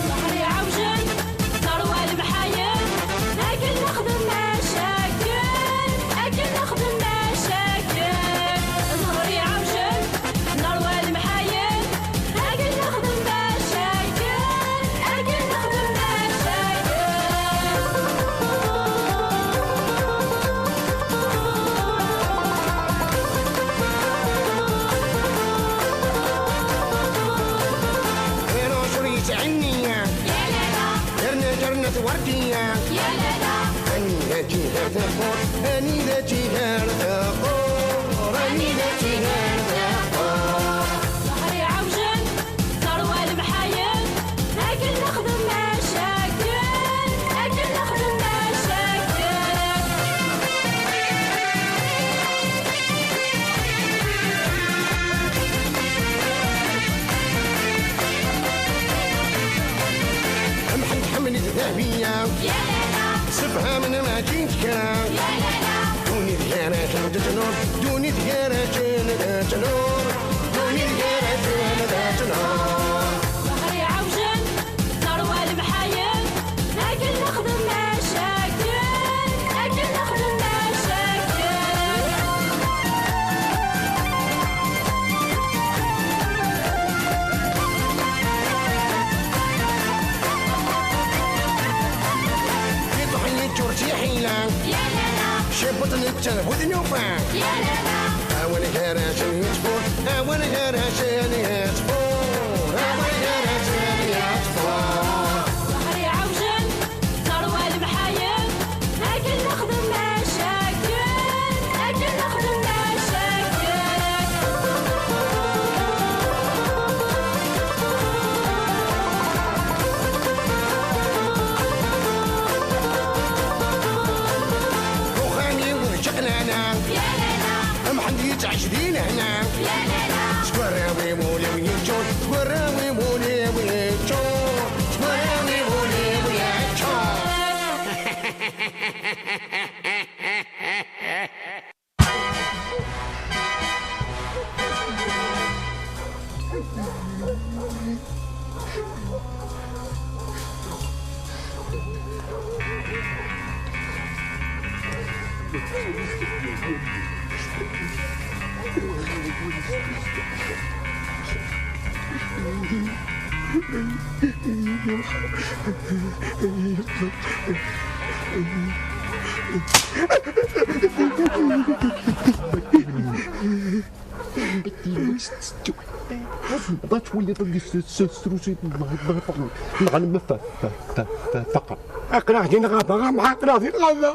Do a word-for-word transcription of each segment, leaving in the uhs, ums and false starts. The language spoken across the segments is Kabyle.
Ẓhri ɛawjen, ẓerwa lemḥayen, akken nexdem acakken, akken nexdem acakken. Ẓhri ɛawjen, ẓerwa lemḥayen, akken nexdem acakken, akken nexdem acakken. Iruc ur yettɛinni. Yerna, yerna twerdiya. Anida tihar taqburt, anida tihar taqburt, anida tihar taqburt. Ẓhri ɛawjen, ẓerwa lemḥayen, akken nexdem acakken, akken nexdem acakken. Mḥend ḥemmel d Dahbiya. Sefhamen mačči d kra. Ddunit gar-asen d ttnur, ddunit gar-asen d ttnur, ddunit gar-asen d ttnur. Ẓhri ɛawjen, ẓerwa lemḥayen, akken nexdem acakken, akken nexdem acakken. Iṭuḥ yeččur d tiḥila. Cibuṭ netta d bu tnufa. Awer gar-asen yettfur, awer gar-asen yettfur, awer gar-asen yettfur. Ẓhri ɛawjen, ẓerwa lemḥayen, akken nexdem acakken, akken nexdem acakken. Uxxam-iw d čaqlala. Mḥend yettɛic di lehna. Seg warraw-iw ul-iw yeččur, seg warraw-iw ul-iw yeččur, seg warraw-iw ul-iw yeččur. Aql-aɣ din ɣaba, aql-aɣ din ɣaba.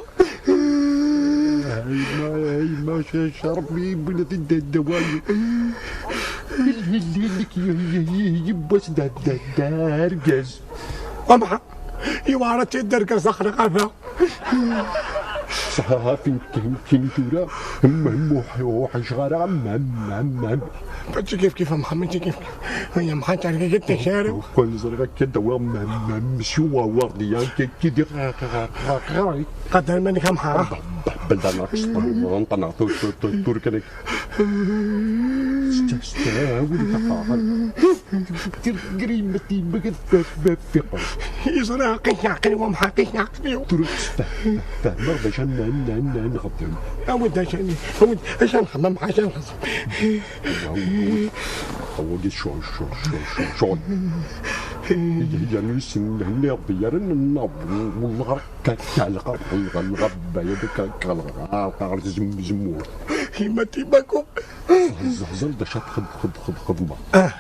Yemma, yemma, ca-, ca Rebbi yewwin-d d-, d-, d-, awal. Yelli-k y-, y-, y-, yiwwas d, d-, d-, d-, argaz. Amḥa, iwɛer ad tt-id-argaz axir ɣaba. Ṣaḥa, fin, fin, fin tura, m-, m-, ur ḥ-, ur ḥiceɣ ara, m-, m-, m-, m-. Mačči kif kif, amḥa, mačči kif kif. Ay, amḥa, tergagit tacari. Kwan ẓriɣ akka d-awiɣ m-, m-, m-, monsieur Wardiya, k-, k-, di ɣ-, ɣ-, ɣ-, ɣ-, ɣ-. Qadar iman-ik, amḥa. Belda naqsṭan, nṭan, tu-, tu-, tu-, turknek. Sta-, sta-, win taqqar. Tirgri ma timbagad f-, f-, fiqer. Yeẓra aqi-k, aqli wa mḥa aqi-k, aqli. Tura f-, f-, fehmeɣ d acu n-, n-, n-, n-, nxeddem. Awi-d acu n-, awi-d acu nxeddem, acu nxeddem. Awi-d, awi-d, awi-d, awi-d, ccɣel, ccɣel, ccɣel, ccɣel, ccɣel. Yernu isem Mhenni Rebbi yerren nnaḍ, wellah. Ka-, kalɣa, lɣa, lɣa, baya da ka-, kalɣa, ɣer tzem-, zemmurt. Yemma Tibaku. Ẓ-, ẓẓel d acu ad txed-, xed-, xed-, xedmeɣ. Ah.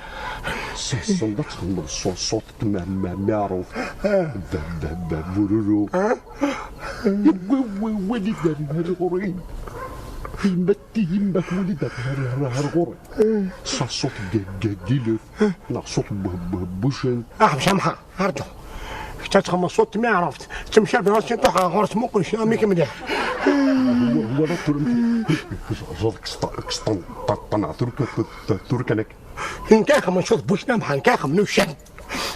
Ẓẓel d ad txedmeḍ ṣṣu-, ṣṣut ma-, ma-, miɛruf. Ah. Ba-, ba-, ba-, bururu. Ah. Wa-, wa-, wali d ar, ar ɣur-i. Yemma ti-, yemma wali d ar, ar, ar, ar ɣur-i. Ah. Ṣṣut ga-, ga-, gilef. Ah. Neɣ ṣṣut bu-, bu-, bucen. Ah, mcamḥa. Arǧu. Kečč ad txemmeḍ ṣṣut mi ɛreft. Ttemcabi ɣas i ṭuḥ ɣur-s muqel cna mi k-mliḥ. Wa-, wala tura. Ẓ-, ẓ-, kst-, kst-, ṭ-, ṭ-, ṭ-, turka-, turka-, turkanek. Nekk axem nṣut bucna mḥa, nekk axem nucen.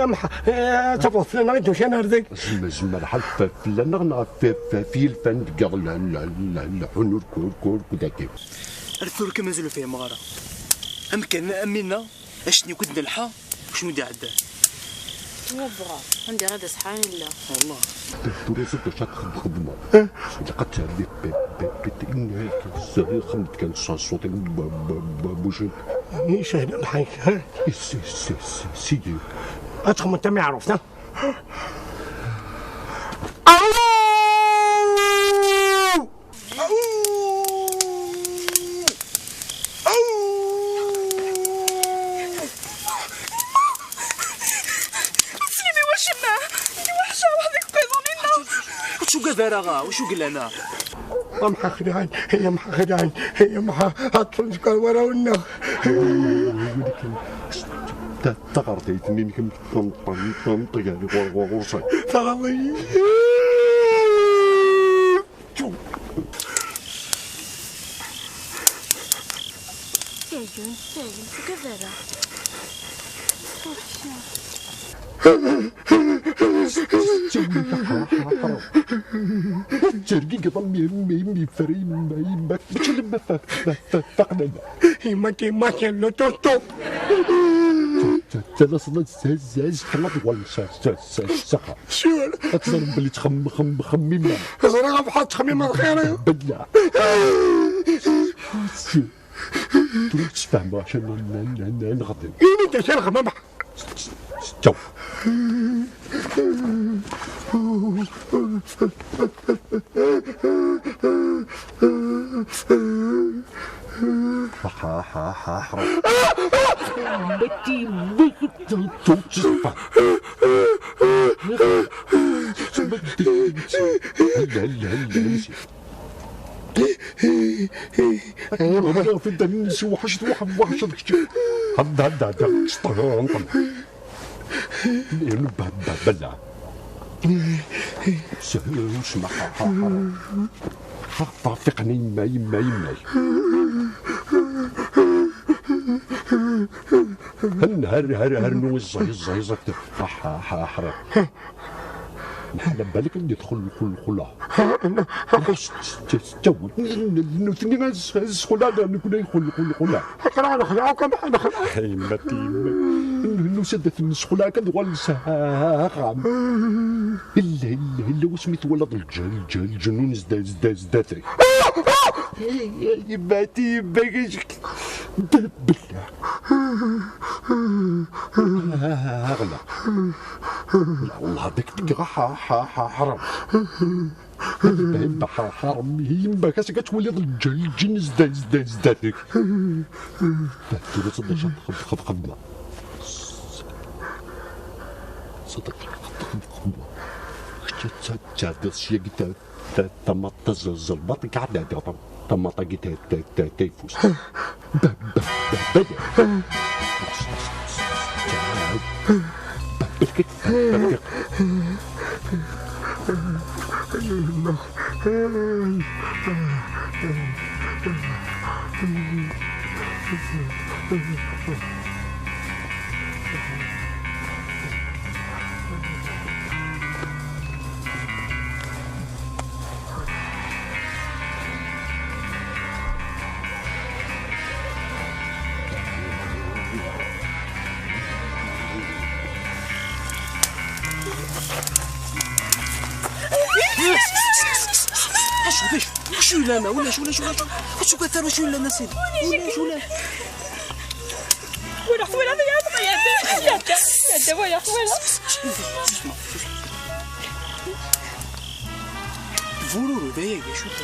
Ya Mḥa, eh, tafeḍ fell-aneɣ i d-usan ar deg. Zem-, zmer lḥal f-, fell-aneɣ neɣ f-, f-, f yilfan deg iḍ l-, l-, l-, leḥḥun ur k-, ur k-, ur k-dagi. Ar tura kan mazal ur fhimeɣ ara. Amkan am winna, acetni akk d nelḥa, acu i d-iɛeddan? Wabɣa, anda ara d-asḥan illa. Wallah. Tura s-, d acu ad txedmeḍ? Eh? Ilaq ad tɛeddi p-, p-, p-, inna-k, s-, xedmet kan s-, ṣṣut-ik b-, b-, b-, bucin. Isehna bḥayk, ha? Is-, is-, is-, sidi. Ad txedmeḍ tamiɛruft, ha? Awu! Awu! Awu! Ur teslim i wacemma. Iweḥc-aɣ weḥd-k uqiḍun-inna. Ur ttugad ara, a, wacu yellan, a? A Mḥa xedɛen, ya Mḥa xedɛen, ya Mḥa, aṭṭfen deg warraw-nneɣ. Ta-, taɣertayt-nni n kemm tenṭ-, tenṭ-, tenṭeg ɣer ɣur-, ɣur-, ɣur-sen. Taɣeḍ-iyi. Tettagem, tettagem, tugad ara. Tergigeḍ am, am, am yeffer yemma, yemma, mačči alamma fa-, fa-, fa-, faqen aya. Yemma, yemma, le tonton. Ttalaseḍ ad zazaz knaḍ wal s-, s-, s-, s-, s-, Siwel. Ad teẓrem belli ttxem-, xem-, xemmimeɣ. Ẓriɣ ɣef ḥaǧ ttxemmimeɣ xir. Bella. Tura ur tessefhameɣ acu n, n, n, n, nexdem. Ini-d acu ara nexdem, a Mḥa. Ttaw. Ḥa, ḥa, ḥa, ḥa. Bati, bati, tu, tu, tu. Hella, hella, hella. Akken ma bɣiɣ fiddan-nnes, weḥc, weḥ-, weḥc d kečč. Hadda, hadda, hadda, sṭehran. Ba-, ba-, bella. Sehlu, smaḥ, ha, ha, ha. Ha, ṭṭafiqen yemma, yemma, yemma. Hen, her, her, hernu, ẓẓay, ẓẓay, ẓẓay. Ha, ha, ha, ha. Mḥa, balak ad yedxel lxul-, lxula. Ttawel. Nutni ad s-, ad sxula, nekkni ad nxul-, lxul-, lxula. Aql-aɣ nexdeɛ akk, a Mḥa, nexdeɛ. Ay, yemma, yemma. Nusa-d ad t-nesxula kan, uɣal s-, axxam. Illa, illa, illa wasmi twalaḍ lǧ-, lǧ-, lǧenun zda-, zda-, zdat-k. Ay, ay, yemma, yemma, d-, bella. Aɣla. Wallah, dak deg ḥa-, ḥa-, ḥa-, ḥaram. Yemma, ḥa-, ḥaram. Yemma, kas-, kas twaliḍ lǧ-, lǧin zda-, zda-, zdat-k. Tura ẓeḍ acu xed-, xed-, xedmeɣ. Ẓeḍ acu xed-, xed-, xedmeɣ. Kečč ad t-, tɛeddiḍ s yagi ta-, ta-, tamaṭ-, tazelmaṭ, kɛad ɛeddiɣ tam-, tamaṭ-agi ta-, ta-, ta-, tayeffust. Ba-, ba-, ba-, ba-, ba-, Acu, d acu? Acu yellan? Ulac, ulac, ulac. Acu katar, acu yellan, a sidi? Ulac, ulac. Walaɣ, twalaḍ, ya, ya, ya, ya, walaɣ, twalaḍ. Bururu, d ayagi, acu-t?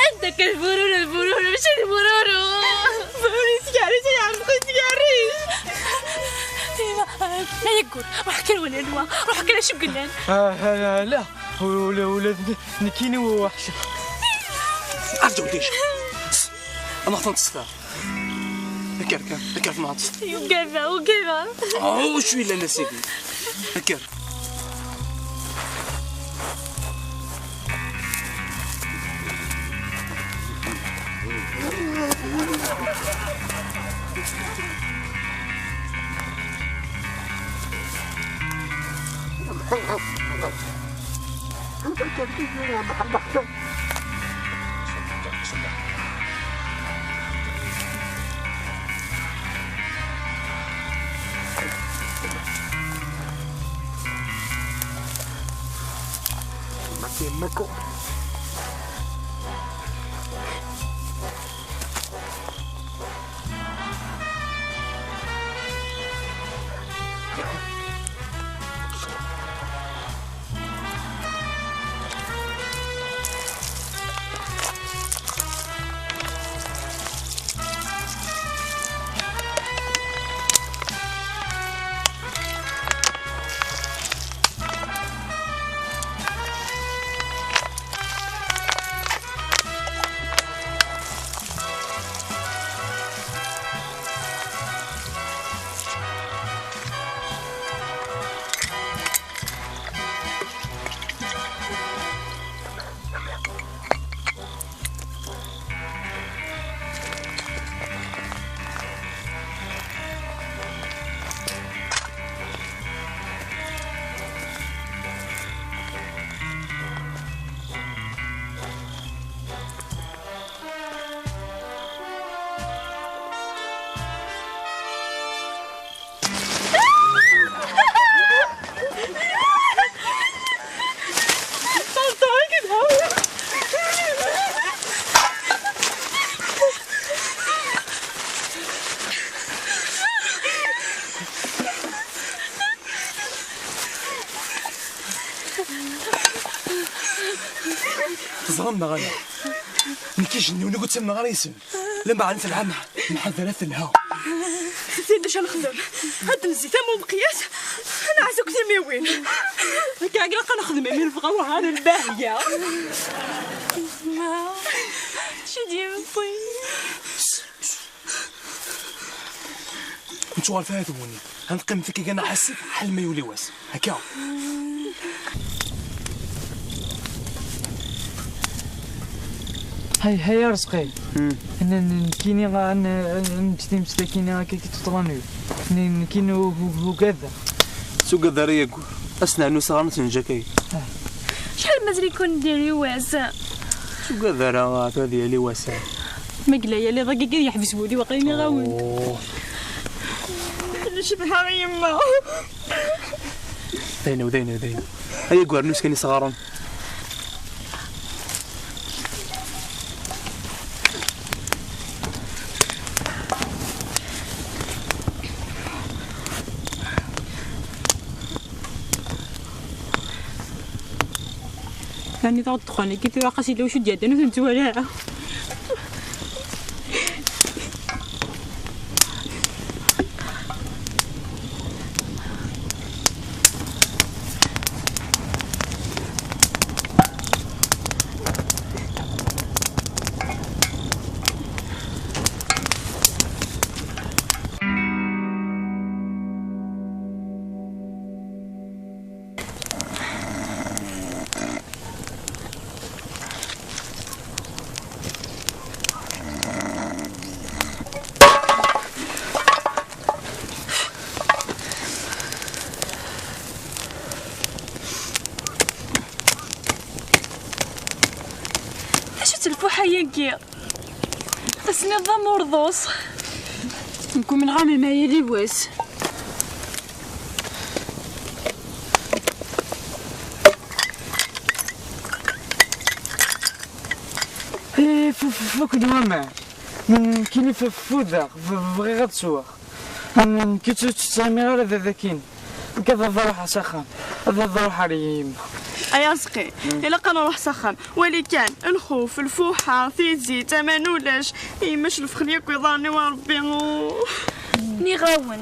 Anda akka d bururu, d bururu, mačči d bururu. Bururu, yettgerriz, ay ɛemmi, yettgerriz. Ay aggur, ruḥ kan wala anwa, ruḥ kan acu yellan. Ah, ah, ah, la, ula, ula d nekkini weḥceɣ. Arǧu ddic. Ama tent-tesfeɣ. Kker, kker, kker, ma tent-tesfeɣ. Ugadeɣ, ugadeɣ. Oh, acu yellan a sidi? Kker. Teẓram neɣ ala? Nekk ijenniwen ur ttamneɣ ara yes-sen. Lemɛen telha, nḥader ad telha. Tin d acu nexdem? Ad nezzi tama umeqyas, ad nɛas akk timiwin. Akka ilaq ad nexdem imi nebɣa wahar lbahya. Maci d-yewwi. Nettuɣal f ayat-nwen. Ad neqqim tikkelt-a ḥassif ḥal ma yuli wass. Akka. Hay, hay, a Rezqi. Hmm. N-, n-, nekkini, a, n-, n-, neǧǧ times dagini akka ki tuṭlanit. N-, nekkini u-, u-, ugadeɣ. Tugad ara yaggur. Ad s-nernu s ɣer-nsen Jack-agi. Ah. Acḥal mazal-iken d iriwas? Tugad ara, tura ad yali wass. Ma yella yali dagi, ad yeḥbes wudi, waqil nniɣ-awen-d. Oh. Tella cebḥeɣ yemma. Daynu, daynu, daynu. Ay aggar n uskan isɣaren. Tani taɣ ddexxan-agi tura xas yella wacu d-yaddan ur t-nettwali ara. D acu-tt lfuḥa-agi? Tasniḍ d amurḍus. Nekk umneɣ-am ma yili wass. Eh, f-, f-, fukken waman. Nekkini f-, fudeɣ, b-, bɣiɣ ad sweɣ. Nekk ur tt-, ur tt-ttɣimiɣ ara da dakin. Nekk ad ruḥeɣ s axxam, ad ruḥeɣ ar yemma. Ay Arezqi, ilaq ad nruḥ s axxam. Wali kan, lxuf, lfuḥa, tizit, aman ulac. Yemma, lfexli akk iḍarren-iw a Rebbi. Nniɣ-awen,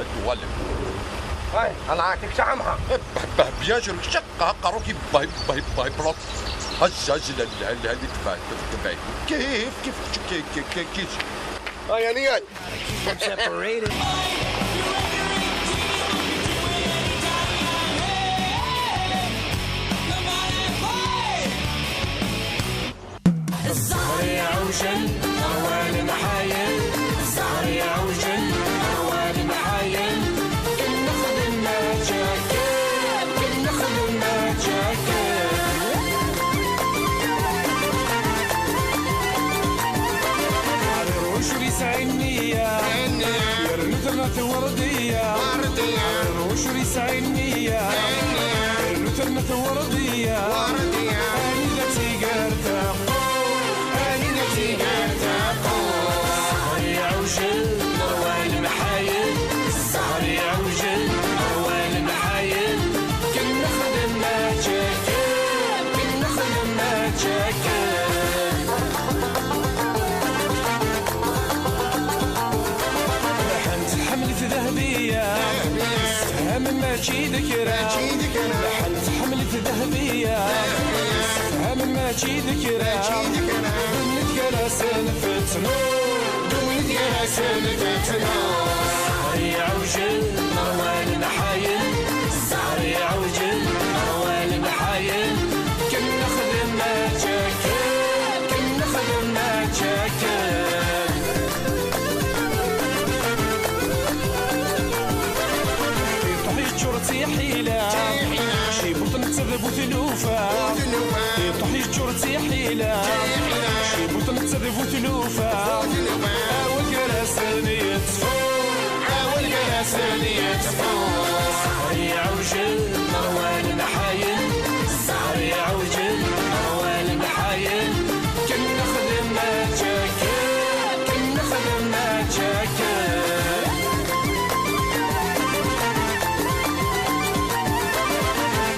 لا توالم. هاي، الله يعطيك شحمها. به، به، بيان سور، شقة قروك، به، به، به، بروك. هزاز، لا، لا، لا، لا، تبع، تبع. كيف، كيف، كيف، كيف، كيف. هاي، يعني، يعني. الزهر يعوجل، روان محايل. الزهر يعوجل، روان محايل. كن نخدم ما جاكل، كن نخدم ما جاكل. الروش يسعي النية، يرنو ثمة وردية. الروش يسعي النية، يرنو ثمة وردية. أني لا تيقار تاقو، أني لا تيقار تاقو. الزهر يعوجل، روان محايل. الزهر يعوجل، روان محايل. كن نخدم ما جاكل، كن نخدم ما جاكل. لحنت حملة ذهبية، سهم ماشي ذكرى. لحنت حملة ذهبية، سهم ماشي ذكرى. دونك يا راس الفتنو، دونك يا راس الفتنو. الزهر يعوجل، روان محايل. الزهر يعوجل، روان محايل. كن نخدم ما جاكل، كن نخدم ما جاكل. يطيح يتشرط يا حيلة، شي بطن تسبب وثلوفة. يطيح يتشرط يا حيلة، شي بطن تسبب وثلوفة. أول جرس يتصفر، أول جرس يتصفر. الزهر يعوجل، روان محايل. الزهر يعوجل، روان محايل. كن نخدم ما جاكل، كن نخدم ما جاكل.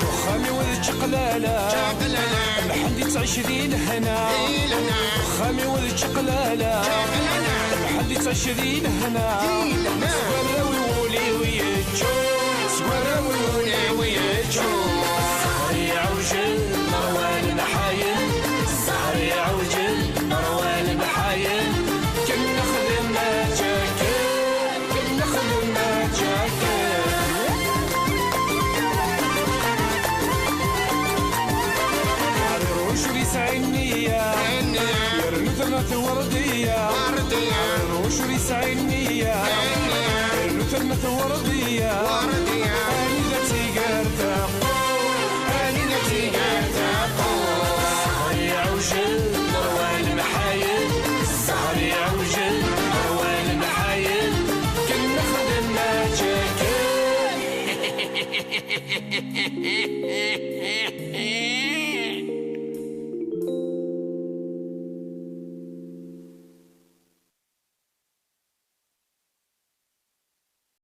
وخامي وذ تشقل Lḥend yettɛic di lehna, uxxam-iw d čaqlala. Lḥend yettɛic di lehna, s warraw-iw ul-iw yeččur, s warraw-iw ul-iw yeččur. Zzher iɛewjel, ṛwan mḥayen, zzher iɛewjel, ṛwan mḥayen. Ken nexdem aǧaken, ken nexdem aǧaken. Ɛerruc ur yesɛi nniya, yernu terna twerdiya. Ɛerruc ur yesɛi nniya, yernu terna twerdiya. Anida tiger taqur, anida tiger taqur. Zzher iɛewjel, ṛwan mḥayen, zzher iɛewjel, ṛwan mḥayen. Ken nexdem aǧaken.